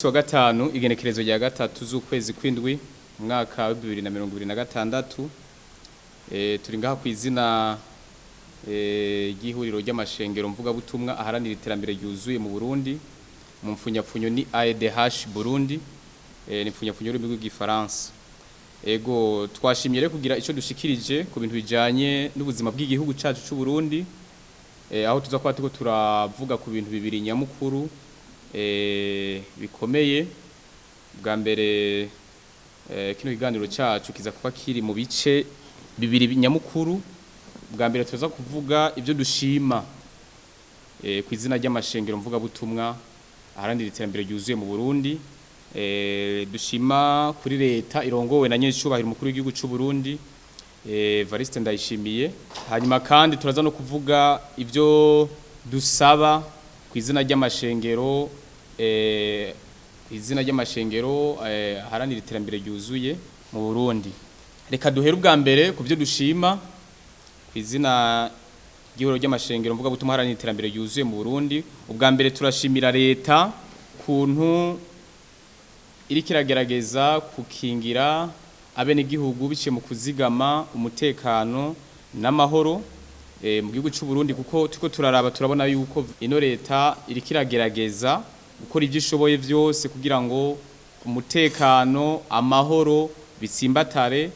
Wa gatanu, igenekerezo rya 3 z'ukwezi kw'indwi, umwaka wa 2026, turi ngaha kw'izina ry'ihuriro ry'amashengero mvugabutumwa aharanira iterambere ryuzuye mu Burundi, mu mfunyapfunyo ni AEDH Burundi, ni mfunyapfunyo y'ururimi rw'igifaransa. Ego, twashimye rero kugira ico dushikirije ku bintu bijanye n'ubuzima bw'igihugu cacu c'u Burundi, aho tuza kuba turiko turavuga ku bintu bibiri nyamukuru bikomeye. Bwa mbere, kino kiganiro cacu kiza kuba kiri mu bice bibiri nyamukuru. Bwa mbere, tuza kuvuga ibyo dushima ku izina ry'amashengero mvugabutumwa aharanira iterambere ryuzuye mu Burundi, dushima kuri leta irongowe na nyenicubahiro umukuru w'igihugu c'u Burundi, Evariste Ndayishimiye. Hanyuma kandi turaza no kuvuga ibyo dusaba ku izina ry'amashengero, ku izina ry'amashengero aharanira iterambere ryuzuye mu Burundi. Reka duhere ubwa mbere ku byo dushima ku izina ry'ihuriro ry'amashengero mvugabutumwa aharanira iterambere ryuzuye mu Burundi. Ubwa mbere, turashimira leta kuntu iriko iragerageza gukingira abenegihugu biciye mu kuzigama umutekano n'amahoro mu gihugu c'u Burundi, kuko turiko turaraba turabona yuko ino leta iriko iragerageza gukora ivyo ishoboye vyose kugira ngo umutekano, amahoro bitsimbatare,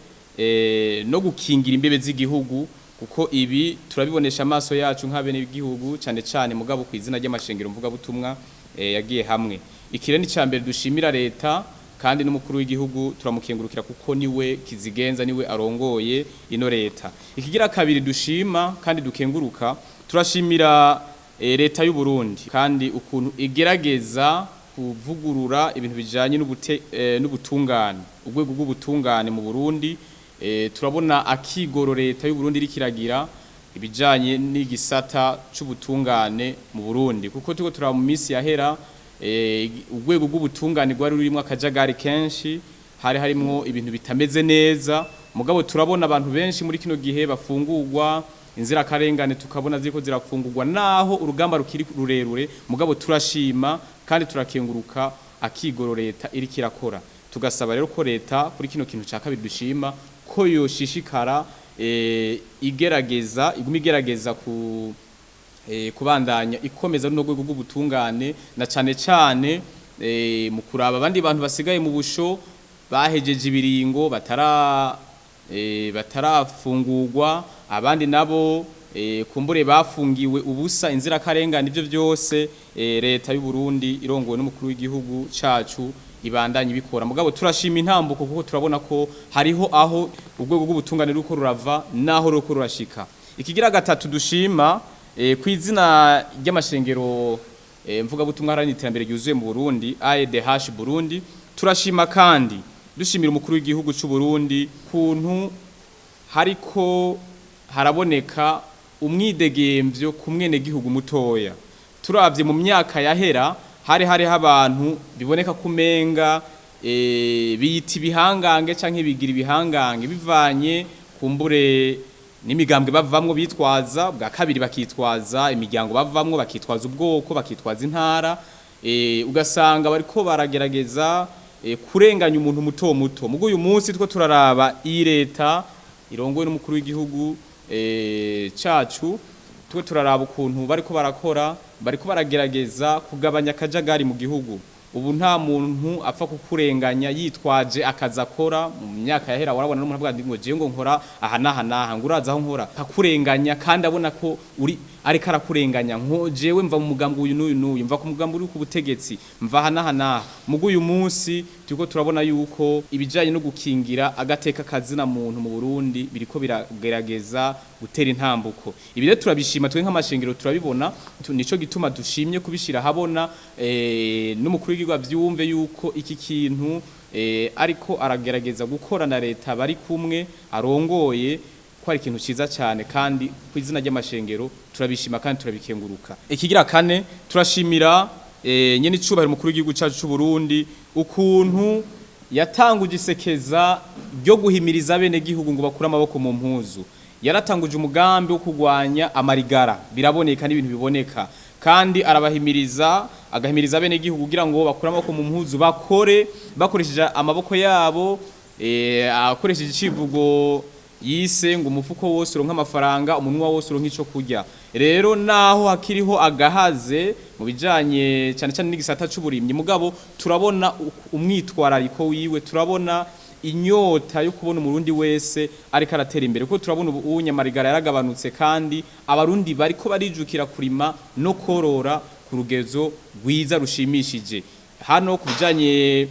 no gukingira imbebe z'igihugu, kuko ibi turabibonesha amaso yacu nk'abenegihugu, cane cane mugabo ku izina ry'amashengero mvugabutumwa yagiye hamwe. Ikire ni mbere dushimira leta, kandi n'umukuru w'igihugu turamukengurukira kuko niwe kizigenza, niwe arongoye ino leta. Ikigira kabiri dushima kandi dukenguruka, turashimira leta y'u Burundi kandi ukuntu igerageza kuvugurura ibintu bijanye n'ubutungane, urwego rw'ubutungane mu Burundi. Turabona akigoro leta y'u Burundi iriko iragira ibijanye n'igisata c'ubutungane mu Burundi, kuko turiko turaba mu minsi yahera, urwego rw'ubutungane rwari rurimwo akajagari kenshi, hari harimwo ibintu bitameze neza. Mugabo turabona abantu benshi muri kino gihe bafungurwa, inzirakarengane tukabona ziriko zirafungurwa, naho urugamba rukiri rurerure. Mugabo turashima kandi turakenguruka akigoro leta iriko irakora. Tugasaba rero ko leta, kuri kino kintu ca kabiri dushima, ko yoshishikara igerageza, iguma igerageza ku kubandanya ikomeza runo rwego rw'ubutungane, na cane cane mu kuraba abandi bantu basigaye mu busho bahejeje ibiringo batarafungurwa, abandi nabo kumbure bafungiwe ubusa, inzirakarengane. Ivyo vyose leta y'u Burundi irongowe n'umukuru w'igihugu cacu ibandanye ibikora. Mugabo turashima intambuko, kuko turabona ko hariho aho urwego rw'ubutungane ruriko rurava naho ruriko rurashika. Ikigira gatatu dushima ku izina ry'amashengero mvugabutumwa haranira iterambere ryuzuye mu Burundi, AEDH Burundi, turashima kandi dushimira umukuru w'igihugu c'u Burundi kuntu hariko haraboneka umwidegemvyo ku mwenegihugu mutoya. Turavye mu myaka yahera, hari hariho abantu biboneka kumenga biyita ibihangange canke bigira ibihangange bivanye kumbure n'imigambwe bavamwo bitwaza, bwa kabiri bakitwaza imiryango bavamwo, bakitwaza ubwoko, bakitwaza intara, ugasanga bariko baragerageza kurenganya umuntu muto muto. Mugo uyu munsi two turaraba iyi leta irongowe n'umukuru w'igihugu cacu, two turaraba ukuntu bariko barakora, bariko baragerageza kugabanya akajagari mu gihugu. Ubu nta muntu apfa kukurenganya yitwaje akazi akora. Mu myaka yahera warabona n'umuntu avuga ngo jewe ngo nkora aha n'aha n'aha, ngo uraza aho nkora, akakurenganya kandi abona ko uri ariko arakurenganya, nko jewe mva mu mugambi uyu n'uyu n'uyu, mva ku mugambi uri ku butegetsi, mva aha n'aha n'aha. Mugo uyu munsi turiko turabona yuko ibijanye no gukingira agateka kazina muntu mu Burundi biriko biragerageza gutera intambuko. Ibi rero turabishima twe nk'amashengero, turabibona, nico gituma dushimye kubishira habona, n'umukuru w'igihugu avyumve yuko iki kintu ariko aragerageza gukora na leta bari kumwe arongoye ko ari ikintu ciza cyane, kandi ku izina ry'amashengero turabishima kandi turabikenguruka. Ikigira kane, turashimira nyene icubahiro umukuru w'igihugu cacu c'u Burundi ukuntu yatanguje isekeza ryo guhimiriza bene gihugu ngo bakure amaboko mu mpuzu. Yaratanguje umugambi wo kurwanya amarigara, biraboneka n'ibintu biboneka. Kandi arabahimiriza, agahimiriza bene igihugu kugira ngo bakure amaboko mu mpuzu, bakore bakoresheje amaboko yabo, akoresheje icivugo yise ngo umufuko wose uronka amafaranga, umunwa wose uronka ico kurya. Rero naho hakiriho agahaze mu bijanye cyane cyane n'igisata c'uburimyi, mugabo turabona umwitwarariko wiwe, turabona inyota yo kubona umurundi wese ariko aratera imbere, kuko turabona ubu unyamarigara yaragabanutse, kandi abarundi bariko barijukira kurima no korora ku rugezo rwiza rushimishije. Hano ku bijanye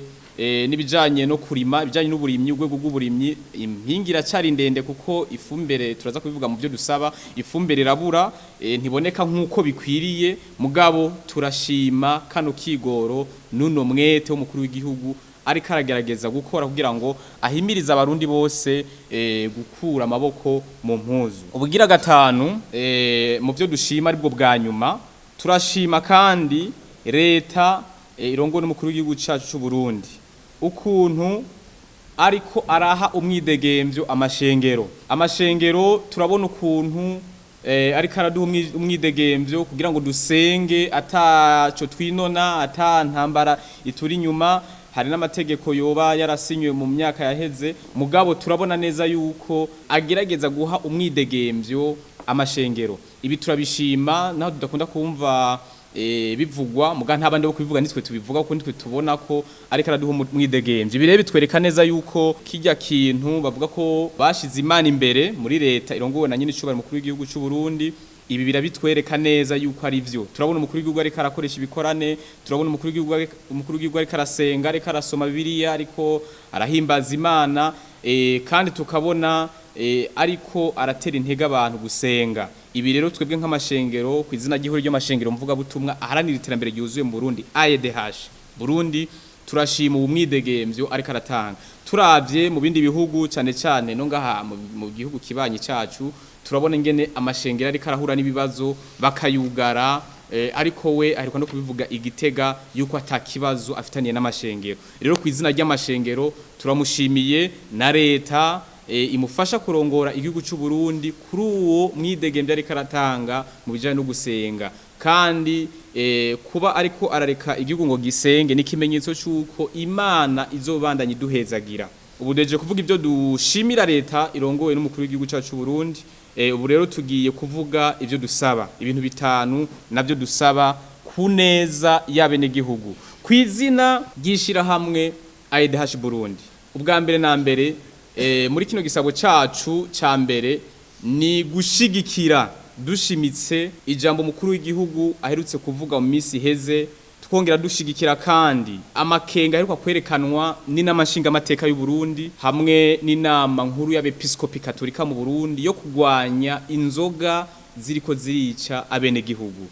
n'ibijanye no kurima, ibijanye n'uburimyi, urwego rw'uburimyi, impingi iracari ndende, kuko ifumbire, turaza kubivuga mu byo dusaba, ifumbire irabura, ntiboneka nk'uko bikwiriye. Mugabo turashima kano kigoro n'uno mwete w'umukuru w'igihugu ariko aragerageza gukora kugira ngo ahimirize abarundi bose gukura amaboko mu mpuzu. Ubugira gatanu, mu byo dushima, aribwo bwa nyuma, turashima kandi leta irongowe n'umukuru w'igihugu cacu c'u Burundi, ukuntu ariko araha umwidegemvyo amashengero. Amashengero turabona ukuntu ariko araduha umwidegemvyo kugira ngo dusenge ataco twinona, ata ntambara ituri inyuma. Hari n'amategeko yoba yarasinywe mu myaka yaheze, mugabo turabona neza yuko agerageza guha umwidegemvyo amashengero. Ibi turabishima, naho tudakunda kumva bivugwa, muga nta bandi bo kubivuga, nitwe tubivuga, kuko nitwe tubona ko ariko araduha umwidegemvyo. Ibi rero bitwereka neza yuko kijya kintu bavuga ko bashize Imana imbere muri leta irongowe na nyine icubahiro mukuru w'igihugu c'u Burundi. Ibi birabitwereka neza yuko ari vyo. Turabona umukuru w'igihugu ariko arakoresha ibikorane, turabona umukuru w'igihugu ariko arasenga, ariko arasoma Bibiliya, ariko arahimbaza Imana, kandi tukabona ariko aratera intege abantu gusenga. Ibi rero twebwe nk'amashengero, ku izina ry'ihuriro ry'amashengero mvugabutumwa aharanira iterambere ryuzuye mu Burundi, AEDH Burundi, turashima ubu mwidegemvyo ariko aratanga. Turavye mu bindi bihugu, cyane cyane no ngaha mu gihugu kibanyi cacu, turabona ingene amashengero ariko arahura n'ibibazo bakayugara, ariko we ariko no kubivuga igitega yuko atakibazo afitaniye n'amashengero. Rero ku izina ry'amashengero turamushimiye na leta imufasha kurongora igihugu cy'u Burundi kuri uwo mwidegemvyo ariko aratanga mu bijanye no gusenga. Kandi kuba ariko arareka igihugu ngo gisenge ni ikimenyetso cy'uko Imana izobandanya iduhezagira. Ubu deje kuvuga ibyo dushimira leta irongowe n'umukuru w'igihugu cyacu cy'u Burundi. Ubu rero tugiye kuvuga ibyo dusaba, ibintu bitanu nabyo dusaba ku neza y'abenegihugu ku izina ry'ishirahamwe AEDH Burundi. Ubwa mbere na mbere, muri kino gisabo cacu ca mbere, ni gushigikira dushimitse ijambo mukuru w'igihugu aherutse kuvuga mu minsi iheze, twongera dushigikira kandi amakenga aheruka kwerekanwa n'inama nshingamateka y'u Burundi hamwe n'inama nkuru y'abepiskopi katolika mu Burundi yo kugwanya inzoga ziriko zirica abenegihugu.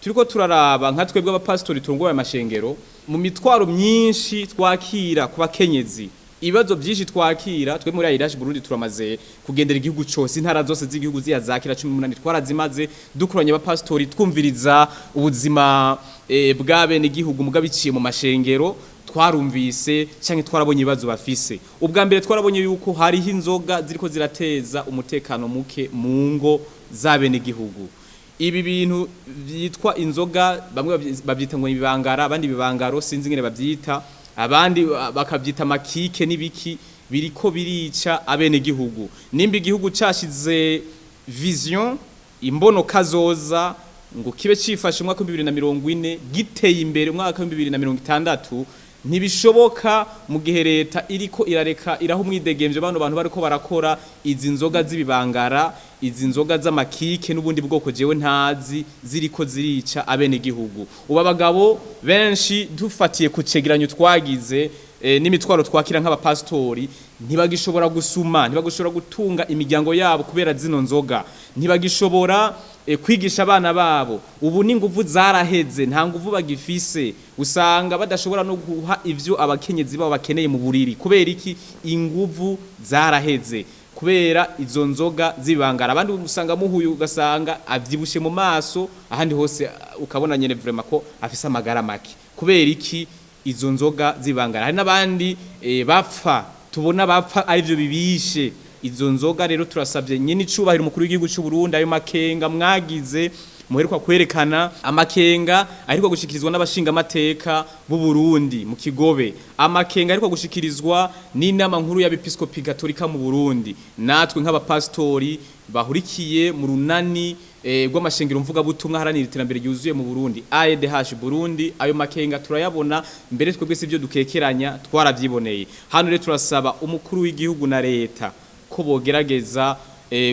Turiko turaraba nka twebwe abapasitori turongoye amashengero, mu mitwaro myinshi twakira ku bakenyezi, ibibazo byinshi twakira, twe muri AEDH Burundi turamaze kugendera igihugu cose, intara zose z'igihugu ziya zakira 18 twarazimaze, dukoranye abapasitori, twumviriza ubuzima bwa bene igihugu muga biciye mu mashengero. Twarumvise canke twarabonye ibibazo bafise. Ubwa mbere twarabonye yuko hariho inzoga ziriko zirateza umutekano muke mu ngo z'abenegihugu. Ibi bintu byitwa inzoga, bamwe babyita ngo ibibangara, abandi ibibangaro, sinzi ingene babyita, abandi bakabyita makike n'ibiki, biriko birica abenegihugu. Nimba igihugu cashize vision, imbono kazoza, ngo kibe cifashe umwaka wa 2040, giteye imbere umwaka wa 2060, ntibishoboka mu gihe leta iriko irareka iraho umwidegemvyo bano bantu bariko barakora izi nzoga z'ibibangara, izi nzoga z'amakike n'ubundi bwoko jewe ntazi, ziriko zirica abenegihugu. Ubu abagabo benshi, dufatiye ku cegeranyo twagize n'imitwaro twakira nk'abapasitori, ntibagishobora gusuma, ntibagishobora gutunga imiryango yabo kubera zino nzoga, ntibagishobora kwigisha abana babo. Ubu n'inguvu zaraheze, nta nguvu bagifise. Usanga badashobora no guha ivyo abakenyezi babo bakeneye mu buriri. Kubera iki? Inguvu zaraheze kubera izo nzoga zibangara. Abandi usanga muhuye ugasanga avyibushe mu maso, ahandi hose ukabona nyene vraiment ko afise amagara make. Kubera iki? Izo nzoga zibangara. Hari n'abandi bapfa, tubona bapfa arivyo bibishe, izo nzoga. Rero turasabye nyine icubahiro umukuru w'igihugu cy'u Burundi, ayo makenga mwagize Muheruka kwerekana amakenga ariko gushikirizwa n'abashinga amateka b'u Burundi mu Kigobe, amakenga ariko gushikirizwa n'inama nkuru y'abepiskopi gatolika mu Burundi. Natwe nk'abapastori bahurikiye mu runani rw'amashengero mvugabutumwa haranira iterambere ryuzuye mu Burundi, AEDH Burundi, ayo makenga turayabona. Mbere twebwe sivyo dukekeranya, twaravyiboneye. Hano rero turasaba umukuru w'igihugu na leta ko bogerageza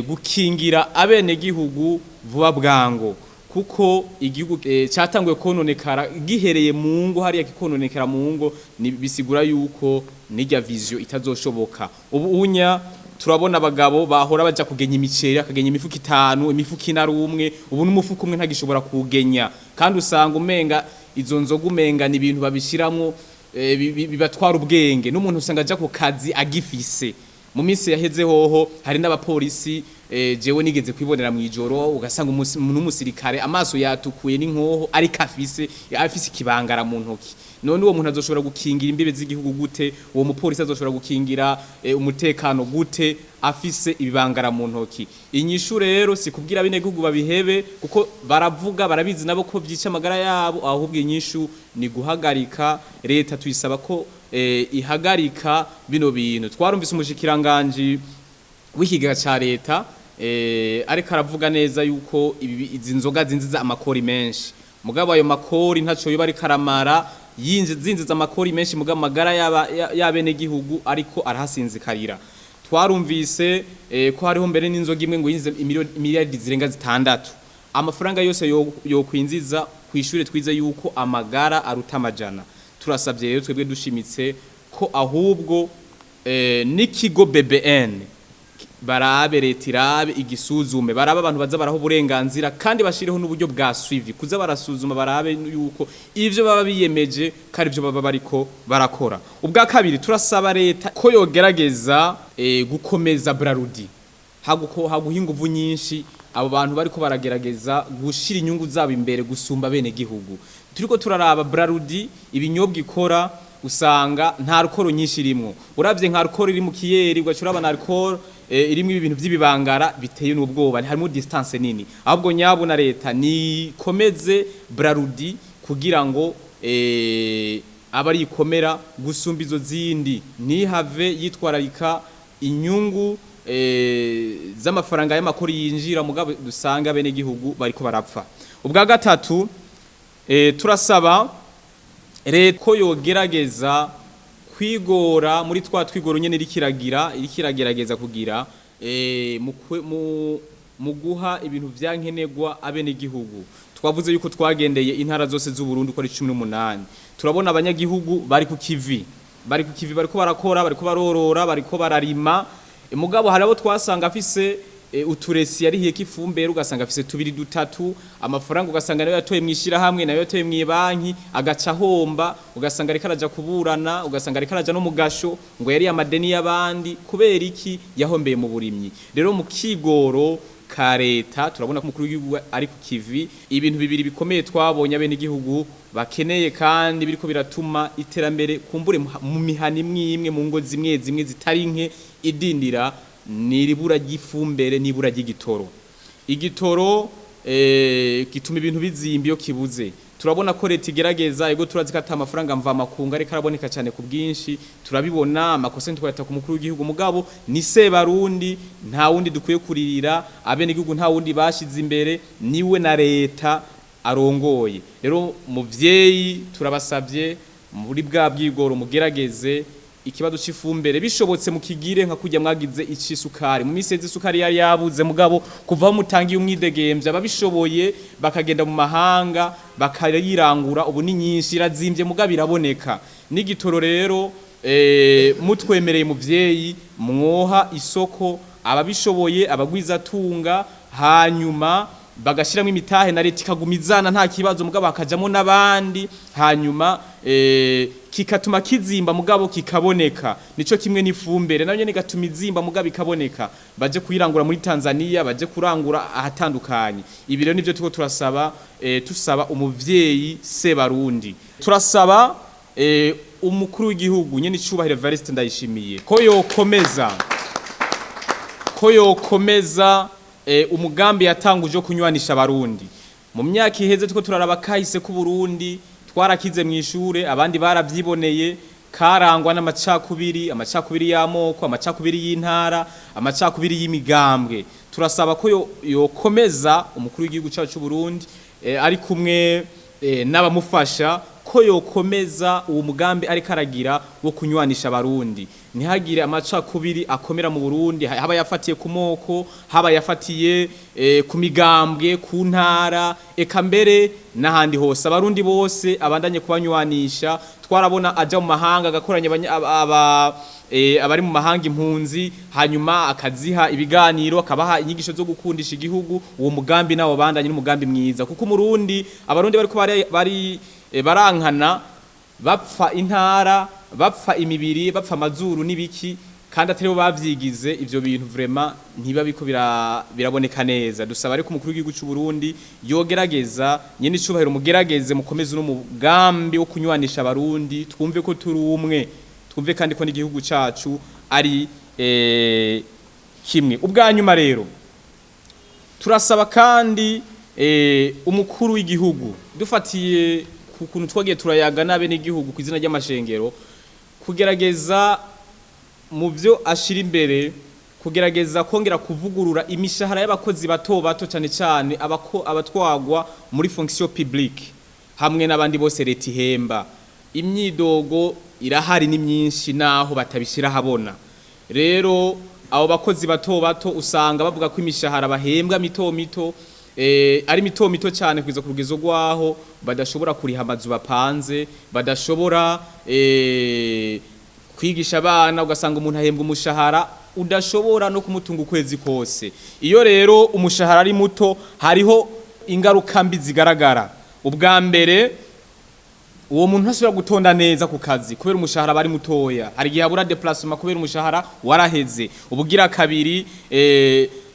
gukingira abenegihugu vuba bwango, kuko igihugu cyatanguye kononekara gihereye mu ngo. Hariya kikononekara mu ngo bisigura yuko nijya vision itazoshoboka. Ubu unya turabona abagabo bahora baja kugenya imiceri, akagenya imifuko 5, imifuko 4 ari umwe, ubu n'umufuko umwe ntagishobora kugenya. Kandi usanga umenga izo nzoga umenga ni ibintu babishiramwo bibatwara ubwenge, n'umuntu usanga aja ku kazi agifise. Mu minsi yaheze hoho hari n'abapolisi, jewe nigeze kwibonera mu ijoro, ugasanga n'umusirikare amaso yatukuye n'inkoho ariko afise ikibangara mu ntoki. None uwo muntu azoshobora gukingira imbibe z'igihugu gute? Uwo mupolisi azoshobora gukingira umutekano gute afise ibibangara mu ntoki? Inyishu rero si kubwira abenegihugu babihebe, kuko baravuga barabizi nabo ko vyica amagara yabo. Ahubwo inyishu ni guhagarika. Leta tuyisaba ko ihagarika bino bintu. Twarumvise umushikiranganji w'ikigega ca leta ariko aravuga neza yuko izi nzoga zinziza amakori menshi, mugabo ayo makori ntaco yoba ariko aramara. Zinziza amakori menshi, mugabo amagara y'abenegihugu ariko arahasinzikarira. Twarumvise ko hariho mbere n'inzoga imwe ngo yinjize miliyaridi zirenga 6. Amafaranga yose yokwinjiza ku ishure, twize yuko amagara aruta amajana. Turasabye rero twebwe dushimitse ko ahubwo n'ikigo BBN barabe, leta irabe igisuzume, barabe abantu baza baraho uburenganzira, kandi bashireho n'uburyo bwa suivi, kuza barasuzuma barabe yuko ivyo baba biyemeje kandi ivyo baba bariko barakora. Ubwa kabiri, turasaba leta ko yogerageza gukomeza Brarudi, haguko haguha inguvu nyinshi abo bantu bariko baragerageza gushira inyungu zabo imbere gusumba bene gihugu. Turiko turaraba Brarudi, ibinyobwa ikora, usanga nta alcool nyinshi irimwo. Uravye nka alcool iri mu kiyeri, ugaca uraba na alcool irimwo ibintu vy'ibibangara biteye n'ubwoba, harimo distance nini. Ahubwo nyabo na leta nikomeze Brarudi kugira ngo aba ari ikomera gusumba izo zindi, ntihave yitwararika inyungu z'amafaranga y'amakori yinjira, mugabo dusanga bene gihugu bariko barapfa. Ubwa gatatu, turasaba leta ko yogerageza kwigora muri twa twigoro nyene irikiragerageza kugira mu guha ibintu vyankenerwa abenegihugu. Twavuze yuko twagendeye intara zose z'u Burundi uko ari 18. Turabona abanyagihugu bari ku kivi, bari ku kivi, bariko barakora, bariko barorora, bariko bararima. Mugabo hari abo twasanga afise uturesi yarihiye k'ifumbere, ugasanga afise 2 3 amafaranga, ugasanga nayo yatoye mwishira hamwe, nayo yatoye mwibanki, agaca homba, ugasanga ariko araja kuburana, ugasanga ariko araja no mugasho ngo yari amadeni y'abandi. Kubera iki? Yahombeye mu burimyi. Rero mu kigoro ka leta turabona ko umukuru w'igihugu ari ku kivi. Ibintu bibiri bikomeye twabonye abenegihugu bakeneye kandi biriko biratuma iterambere kumbure mu mihana imwe imwe, mu ngo zimwe zimwe zitari nke, idindira, ni ibura ry'ifumbere n'ibura ry'igitoro. Igitoro gituma ibintu bizimba iyo kibuze. Turabona ko leta igerageza, ego turazi ko ata amafaranga mva makungu ariko araboneka cyane ku bwinshi, turabibona. Amakosa ntitwayata ku mukuru w'igihugu, mugabo ni Sebarundi, nta wundi dukwiye kuririra. Abenegihugu nta wundi bashize imbere, niwe na leta arongoye. Rero muvyeyi, turabasabye muri bwa bwigoro mugerageze ikibazo c'ifumbere, bishobotse mukigire nka kurya mwagize icisukari. Mu minsi yeze isukari yari yabuze, mugabo kuva aho mutangiye umwidegemvya, ababishoboye bakagenda mu mahanga bakayirangura, ubu ni nyinshi, irazimbye mugabo iraboneka. N'igitoro rero, mutwemereye muvyeyi, mwoha isoko ababishoboye, abagwizatunga, hanyuma bagashiramo imitahe na leta ikagumizana, nta kibazo, mugabo hakajamo n'abandi, hanyuma kikatuma kizimba mugabo kikaboneka. Nico kimwe n'ifumbere, nayo nyene igatuma izimba mugabo ikaboneka, baje kuyirangura muri Tanzania, baje kurangura ahatandukanye. Ibi rero nivyo turiko turasaba, tusaba umuvyeyi Sebarundi. Turasaba umukuru w'igihugu nyene icubahiro Evariste Ndayishimiye ko yokomeza umugambi yatanguje wo kunywanisha abarundi. Mu myaka iheze tuko turaraba kahise ku Burundi, twarakize mu ishure, abandi baravyiboneye, karangwa n'amacakubiri, amacakubiri y'amoko, amacakubiri y'intara, amacakubiri y'imigambwe. Turasaba ko yokomeza umukuru w'igihugu cyacu cy'u Burundi ari kumwe n'abamufasha, ko yokomeza uwo mugambi ariko aragira wo kunywanisha Abarundi, ntihagire amacakubiri akomera mu Burundi, haba yafatiye ku moko, haba yafatiye ku migambwe, ku ntara, eka mbere n'ahandi hose. Abarundi bose abandanye kubanywanisha. Twarabona aja mu mahanga agakoranya abari mu mahanga, impunzi, hanyuma akaziha ibiganiro, akabaha inyigisho zo gukundisha igihugu. Uwo mugambi nawo bandanye, n'umugambi mwiza, kuko umurundi, Abarundi bariko bari barankana, bapfa intara, bapfa imibiri, bapfa amazuru n'ibiki, kandi atari bo bavyigize. Ivyo bintu vraiment ntiba biko biraboneka neza. Dusaba ariko umukuru w'igihugu cy'u Burundi yogerageza, nyene icubahiro, mugerageze mukomeze n'umugambi wo kunywanisha Abarundi, twumve ko turi umwe, twumve kandi ko n'igihugu cacu ari kimwe. Ubwa nyuma rero, turasaba kandi umukuru w'igihugu, dufatiye ku kuntu twagiye turayaga n'abenegihugu ku izina ry'amashengero, kugerageza mu byo ashira imbere, kugerageza kongera kuvugurura imishahara y'abakozi bato bato, cyane cyane abatwagwa muri fonction publique hamwe n'abandi bose leta ihemba. Imyidogo irahari ni myinshi naho batabishira habona. Rero abo bakozi bato bato usanga bavuga ko imishahara bahembwa mito mito, ari mito mito cyane kugeza ku rugezo rwaho badashobora kuriha amazu bapanze, badashobora kwigisha abana. Ugasanga umuntu ahembwa umushahara udashobora no kumutunga ukwezi kose. Iyo rero umushahara ari muto, hariho ingaruka mbi zigaragara. Ubwa mbere, uwo muntu ntashobora gutonda neza ku kazi kubera umushahara bari mutoya. Hari igihe abura déplacement kubera umushahara waraheze. Ubugira kabiri,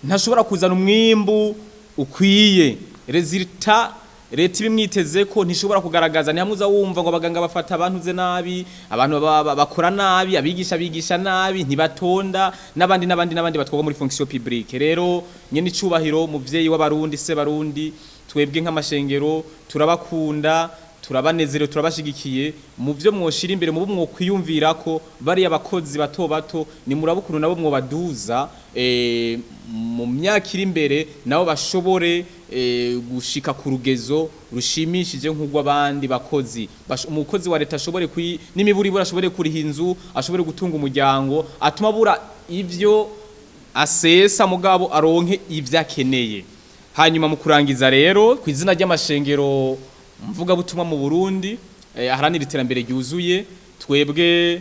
ntashobora kuzana umwimbu ukwiye, résultat leta ibimwiteze ko ntishobora kugaragaza. Ni hamwe uza wumva ngo abaganga bafata abantu ze nabi, abantu bakora nabi, abigisha bigisha nabi, ntibatonda, n'abandi n'abandi n'abandi batwarwa muri fonction publique. Rero nyene icubahiro, muvyeyi w'Abarundi, se Barundi, twebwe nk'amashengero turabakunda, turabanezerewe, turabashigikiye mu byo mwoshira imbere, mu bo mwokwiyumvira ko bariya abakozi bato bato, ni murabukuru nabo mwobaduza mu myaka iri imbere, nabo bashobore gushika ku rugezo rushimishije nk'urw'abandi bakozi. Umukozi wa leta ashobore n'imiburiburi ashobore kuriha inzu, ashobore gutunga umuryango, atuma abura ivyo asesa mugabo aronke ivyo akeneye. Hanyuma mu kurangiza rero, ku izina ry'amashengero mvugabutumwa mu Burundi aharanira iterambere ryuzuye, twebwe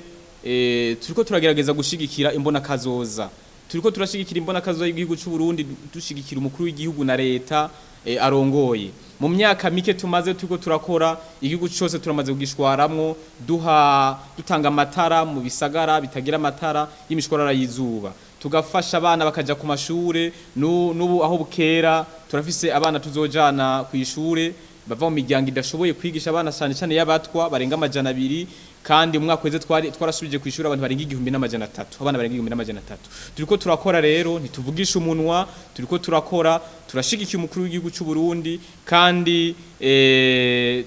turiko turagerageza gushigikira imbona kazoza, turiko turashigikira imbona kazoza y'igihugu cy'u Burundi, dushigikira umukuru w'igihugu na leta arongoye. Mu myaka mike tumaze turiko turakora, igihugu cyose turamaze kugishwaramwo, duha dutanga amatara mu bisagara bitagira amatara y'imishwarara y'izuba, tugafasha abana bakaja ku mashure. N'ubu aho bukera turafise abana tuzojana ku ishure bava mu miryango idashoboye kwigisha abana, cyane cyane y'abatwa, barenga 200. Kandi umwaka weze twari twarasubije ku ishuri abantu barenga 1300, abana barenga 1300. Turiko turakora rero, ntituvugisha umunwa, turiko turakora, turashigikiye umukuru w'igihugu cy'u Burundi, kandi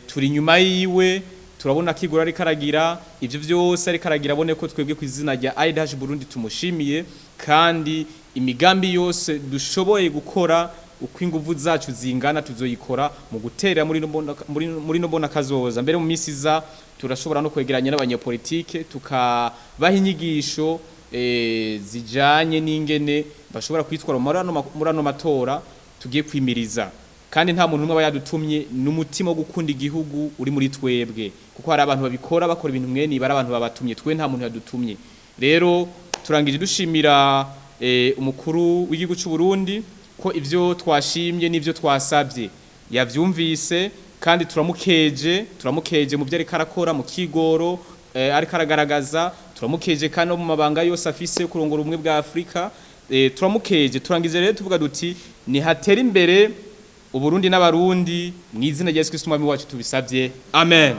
turi inyuma yiwe. Turabona kigura ariko aragira ivyo vyose ariko aragira, abone ko twebwe ku izina rya IDH Burundi tumushimiye, kandi imigambi yose dushoboye gukora uko inguvu zacu zingana tuzoyikora mu gutera muri no mbona kazoza. Mbere mu misi iza turashobora no kwegeranya n'abanyepolitike, tukabaha inyigisho zijanye n'ingene bashobora kwitwara muri ano matora tugiye kwimiriza. Kandi nta muntu umwe aba yadutumye, n'umutima wo gukunda igihugu uri muri twebwe, kuko hari abantu babikora, bakora ibintu mwene bari abantu babatumye. Twe nta muntu yadutumye. Rero turangije dushimira umukuru w'igihugu cy'u Burundi ko ivyo twashimye n'ivyo twasabye yavyumvise, kandi turamukeje mu byo ariko arakora, mu kigoro ariko aragaragaza. Turamukeje kandi no mu mabanga yose afise yo kurongora ubumwe bwa Afrika, turamukeje. Turangize rero tuvuga duti: nihatera imbere Uburundi n'Abarundi, mu izina rya Yesu Kristo Umwami wacu tubisabye, amen.